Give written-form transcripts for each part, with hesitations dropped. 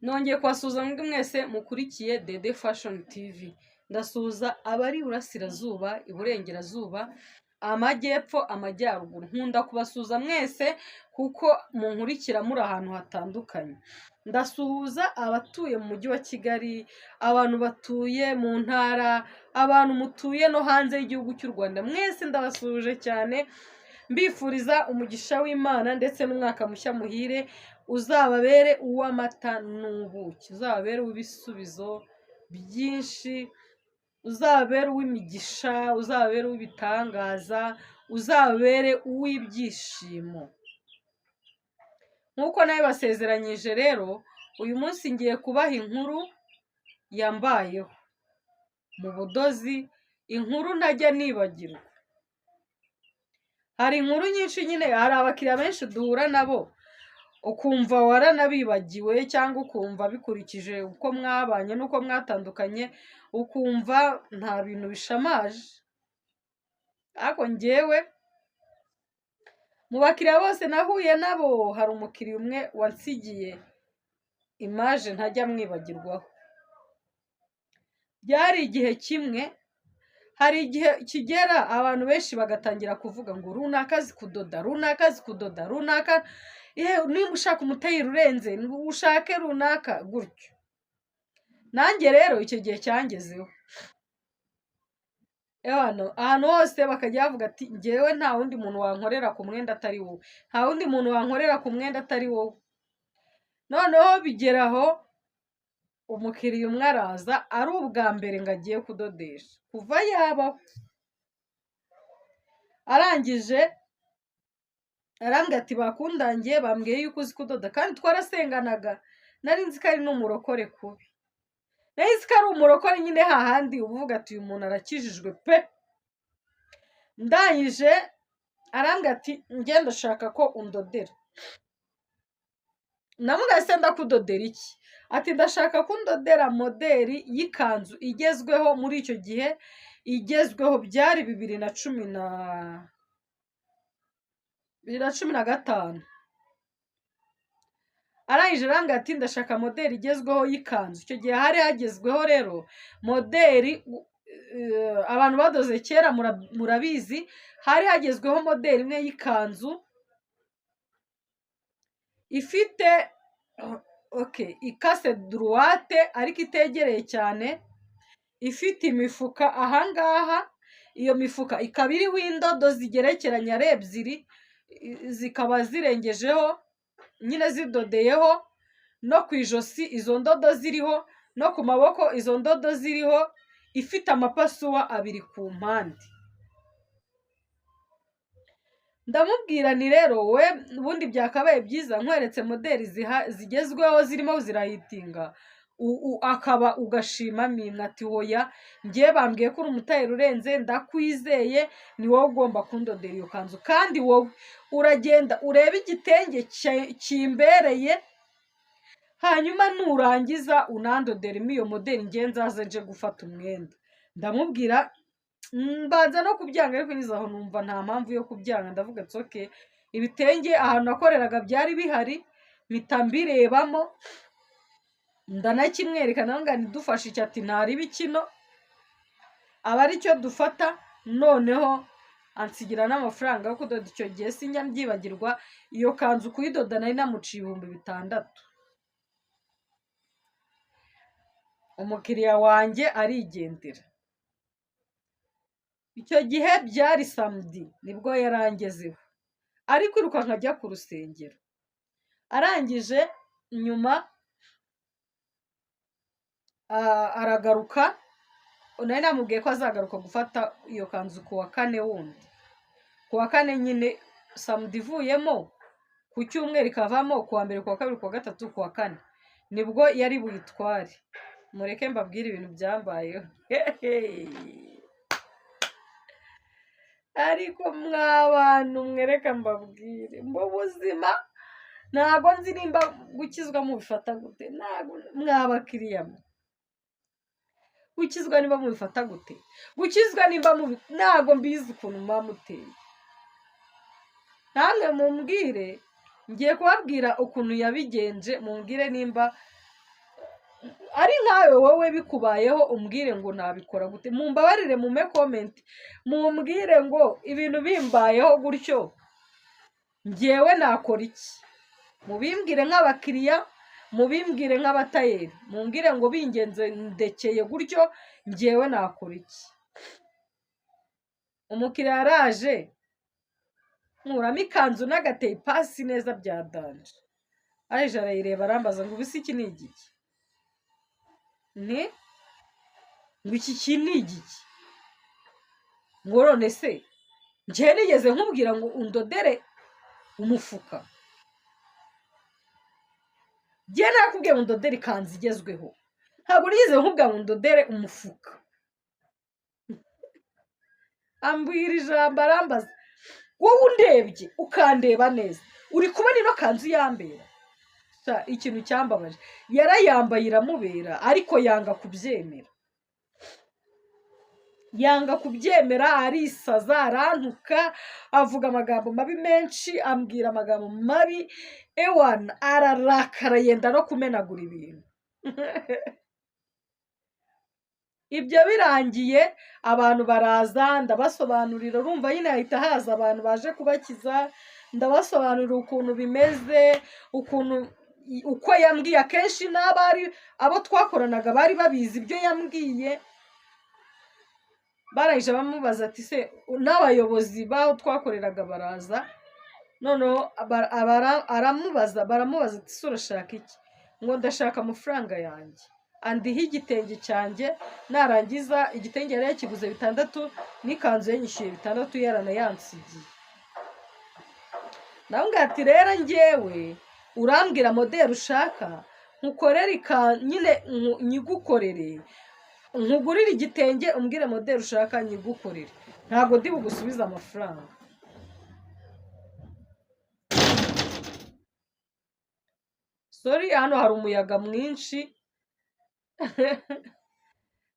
Nongeye kubasuhuza mwebwe mwese mukurikiye Dede Fashion TV. Ndasuhuza abari iburasirazuba, iburengerazuba, amajyepfo, amajyaruguru. Nkunda kubasuhuza mwese kuko munkurikira muri ahantu hatandukanye. Ndasuhuza abatuye mu mujyi wa Kigali, abantu batuye mu ntara, abantu mutuye no hanze y'igihugu cy'u Rwanda. Mwese ndabasuhuje cyane, mbifuriza umugisha w'Imana ndetse n'umwaka mushya muhire, uzababere uw'amata n'ubuki, uzababere uw'ibisubizo byinshi, uzababere uw'imigisha, uzababere uw'ibitangaza, uzababere uw'ibyishimo. Nk'uko nabibasezeranyije rero, uyu munsi ngiye kubaha inkuru yambayeho mu budozi, inkuru ntajya nibagirwa. Hari inkuru nyinshi nyine, hari abakiriya benshi duhura nabo ukumva waranabibagiwe cyangwa ukumva bikurikije uko mwabanye n'uko mwatandukanye, ukumva nta bintu bishamaje. Ariko njyewe mu bakiriya bose nahuye nabo, hari umukiriya umwe wansigiye image ntajya mwibagirwaho. Byari igihe kimwe, hari igihe kigera abantu benshi bagatangira kuvuga ngo runaka azi kudoda, runaka azi kudoda, runaka, yewe niba ushaka umutayeri urenze ushake runaka gutyo. Nanjye rero icyo gihe cyangezeho. Ahantu hose bakajya bavuga ati njyewe nta wundi muntu wankorera ku mwenda atari wowe, nta wundi muntu wankorera ku mwenda atari wowe. Noneho bigera aho umukiriya umwe araza ari ubwa mbere ngo agiye kudodesha kuva yabaho. Arangije arambwira ati bakundangiye, bambwiye yuko uzi kudoda, kandi twarasenganaga, nari nzi ko ari n'umurokore kubi, nari nzi ko ari umurokore nyine hahandi uba uvuga ati uyu muntu arakijijwe pe. Ndangije arambwira ati njye ndashaka ko undodera. Namubwiye se ndakudodera iki? Ati ndashaka ko undodera moderi y'ikanzu igezweho muri icyo gihe, igezweho byari 2015. Arangije arambwira ati ndashaka moderi igezweho y'ikanzu. Icyo gihe hari hagezweho rero moderi, abantu badoze kera murabizi, hari hagezweho moderi imwe y'ikanzu ifite, okay, ikase droite ariko itegereye cyane, ifite imifuka ahangaha, iyo mifuka ikaba iriho indodo zigerekeranye ari ebyiri, zikaba zirengejeho nyine zidodeyeho, no ku ijosi izo ndodo ziriho, no ku maboko izo ndodo ziriho, ifite amapasuwa abiri ku mpande. Ndamubwira ni rero we ubundi byakabaye byiza nkweretse moderi zigezweho zirimo zirahitinga, akaba ugashima mimwe. Ati hoya, ngiye bambwiye ko uri umutayeri urenze, ndakwizeye, ni wowe ugomba kundodera iyo kanzu, kandi wowe uragenda urebe igitenge kimbereye, hanyuma nurangiza unandoderemo iyo moderi, ngiye nzaze nje gufata umwenda. Ndamubwira, mbanza no kubyanga, ariko ngeze aho numva nta mpamvu yo kubyanga. Ndavuga ati okay, ibitenge ahantu nakoreraga byari bihari, mpita mbirebamo ndanakimwereka, nawe ngo nidufashe icyo, ati ntariba kino aba aricyo dufata. Noneho ansigira n'amafaranga yo kudoda. Icyo gihe sinjya mbyibagirwa, iyo kanzu kuyidoda nari namuciye 6000. Umukiriya wanjye arigendera. Icyo gihe byari samedi, nibwo yarangezeho ari kwiruka nkajya ku rusengero. Arangije nyuma aragaruka, nari namubwiye ko azagaruka gufata iyo kanzu ku wa kane wundi, ku wa kane nyine, samedi ivuyemo, ku cyumweru ikavamo, ku wa mbere, ku wa kabiri, ku wa gatatu, ku wa kane nibwo yari buyitware. Mureke mbabwire ibintu byambayeho. Ariko mwa bantu mwereka mbabwire, mu buzima ntabwo nzi nimba gukizwa mubifata gute, ntabwo mwabakiriya mwe gukizwa nimba mubifata gute, gukizwa nimba mubi, ntabwo mbizi ukuntu muba muteye. Namwe mumbwire, ngiye kubabwira ukuntu yabigenje, mumbwire nimba Ari nkawe wowe bikubayeho, umbwire ngo nabikora gute? Mumbabarire, mumpe comment, mumbwire ngo ibintu bimbayeho gutyo ngewe nakora iki? Mubimbwire nk'abakiriya, mubimbwire nk'abatayeri, mumbwire ngo bingenze ndekeye gutyo ngewe nakora iki? Umukiriya yaraje, nkuramo ikanzu n'agateye ipasi neza bya danger. Aje arayireba, arambaza ngo: "Ubu iki ni igiki?" Nti ngo: "Iki ni igiki?" Ngo: "None se njyewe nigeze nkubwira ngo undodere umufuka? Njyewe nakubwiye ngo undodere ikanzu igezweho, ntabwo nigeze nkubwira ngo undodere umufuka." Ambwira ijambo, arambaza: "Wowe undebye ukandeba neza, uri kubona ino kanzu yambera?" Ikintu cyambabaje, yarayambaye iramubera, ariko yanga kubyemera, yanga kubyemera, arisaza, arantuka, avuga amagambo mabi menshi, ambwira amagambo mabi. Ewana, ararakara, yenda no kumenagura ibintu. Ibyo birangiye, abantu baraza, ndabasobanurira. Urumva nyine hahita haza abantu baje kubakiza. Ndabasobanurira ukuntu bimeze, ukuntu uko yambwiye. Akenshi n'abari abo twakoranaga bari babizi ibyo yambwiye. Barangije bamubaza ati se, n'abayobozi b'aho twakoreraga baraza. Noneho aramubaza, baramubaza ati: "Se urashaka iki?" Ngo: "Ndashaka amafaranga yanjye, andiho igitenge cyanjye." Narangiza, igitenge yari yakiguze 600, n'ikanzu ye nyishyuye 600, yaranayansigiye. Nawe ati: "Rero njyewe urambwira moderi ushaka, nkukorere nyine nyigukorere, nkugurire igitenge, umbwire moderi ushaka nyigukorere, ntabwo ndi bugusubize amafaranga." Sorry, hano hari umuyaga mwinshi.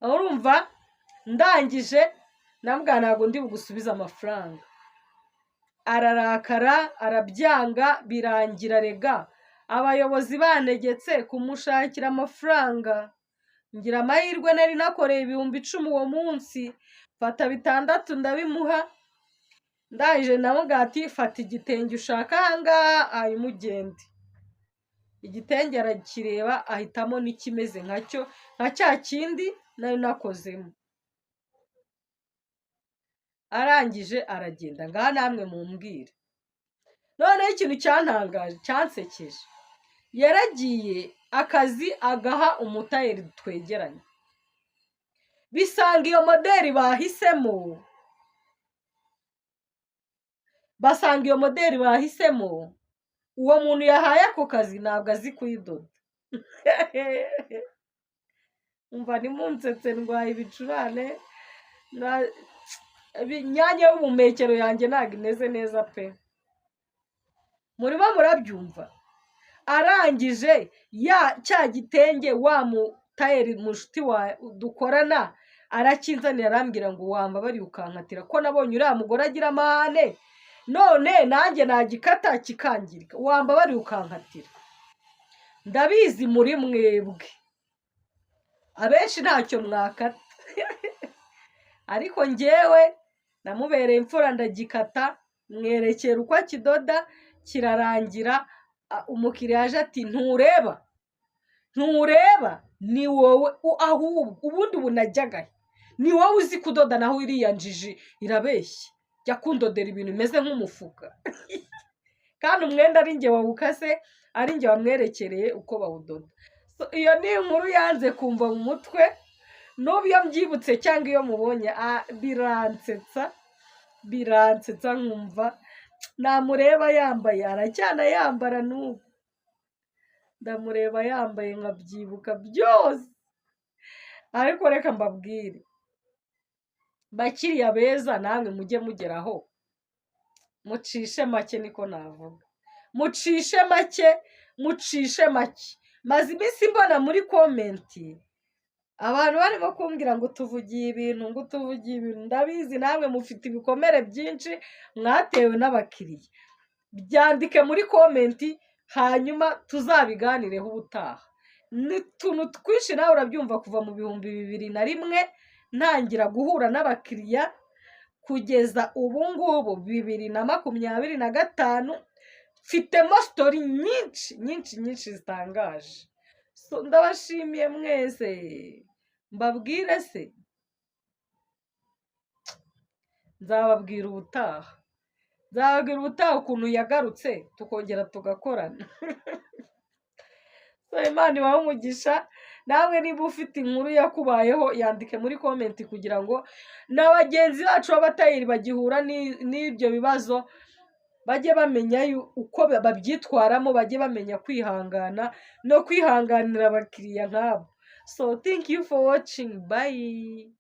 Urumva, ndangije nabwa: "Ntabwo ndi bugusubize amafaranga." Ararakara, arabyanga. Birangira rega abayobozi banegetse kumushakira amafaranga. Ngira amahirwe, nari nakoreye 10,000 uwo munsi, mfata 6 ndabimuha. Ndangije ndamubwira ati: "Fata igitenge ushaka ahangaha, hanyuma ugende." Igitenge arakireba, ahitamo n'ikimeze nkacyo, nka cya kindi nari nakozemo. Arangije aragenda. Ngaha namwe mumbwire. Noneho ikintu cyantangaje, cyansekeje, yaragiye akazi agaha umutayeri twegeranye, bisanga iyo moderi bahisemo, basanga iyo moderi bahisemo, uwo muntu yahaye ako kazi ntabwo azi kuyidoda. Umva, ntimunsetse, ndwaye ibicurane, imyanya y'ubuhumekero yanjye ntabwo imeze neza pe. Murimo murabyumva? Arangije ya cya gitenge, wa mutayeri mushuti wa dukorana arakinzanira, arambwira ngo: "Wambabariye ukankatira, ko nabonye uriya mugore agira amahane, none nanjye nagikata kikangirika, wambabariye ukankatira?" Ndabizi muri mwebwe abenshi ntacyo mwakata, ariko njyewe namubereye imfura, ndagikata, mwerekera uko akidoda, kirarangira. Umukiriya aje ati: "Ntureba, ntureba, ni wowe ahubwo ubundi ubu najyagahe? Ni wowe uzi kudoda, naho iriya njiji irabeshya, jya kundodera ibintu bimeze nk'umufuka." Kandi umwenda ari njye wawukase, ari njye wamwerekereye uko bawudoda. Iyo ni inkuru yanze kumva mu mutwe. N'ubu iyo mbyibutse cyangwa iyo mubonye, biransetsa, biransetsa, nkumva namureba yambaye, aracyana yambara n'ubu, ndamureba yambaye nkabyibuka byose. Ariko reka mbabwire, bakiriya beza, namwe mujye mugeraho mucishe make, niko navuga, mucishe make, mucishe make. Maze iminsi mbona muri comment abantu barimo kumbwira ngo tuvugiye ibintu, ngo tuvugiye ibintu. Ndabizi namwe mufite ibikomere byinshi mwatewe n'abakiriya. Byandike muri comment, hanyuma tuzabiganireho ubutaha. Ni utuntu twinshi, nawe urabyumva. Kuva mu 2001 ntangira guhura n'abakiriya kugeza ubu ngubu 2025, mfitemo story nyinshi nyinshi nyinshi zitangaje. So, ndabashimiye mwese. Mbabwire se? Nzababwira ubutaha, nzababwira ubutaha ukuntu yagarutse tukongera tugakorana. So, Imana ibahe umugisha. Namwe niba ufite inkuru yakubayeho, yandike muri comment kugira ngo na bagenzi bacu b'abatayeri bagihura n'ibyo bibazo bajye bamenya uko babyitwaramo, bajye bamenya kwihangana no kwihanganira abakiriya nk'abo. So thank you for watching, bye.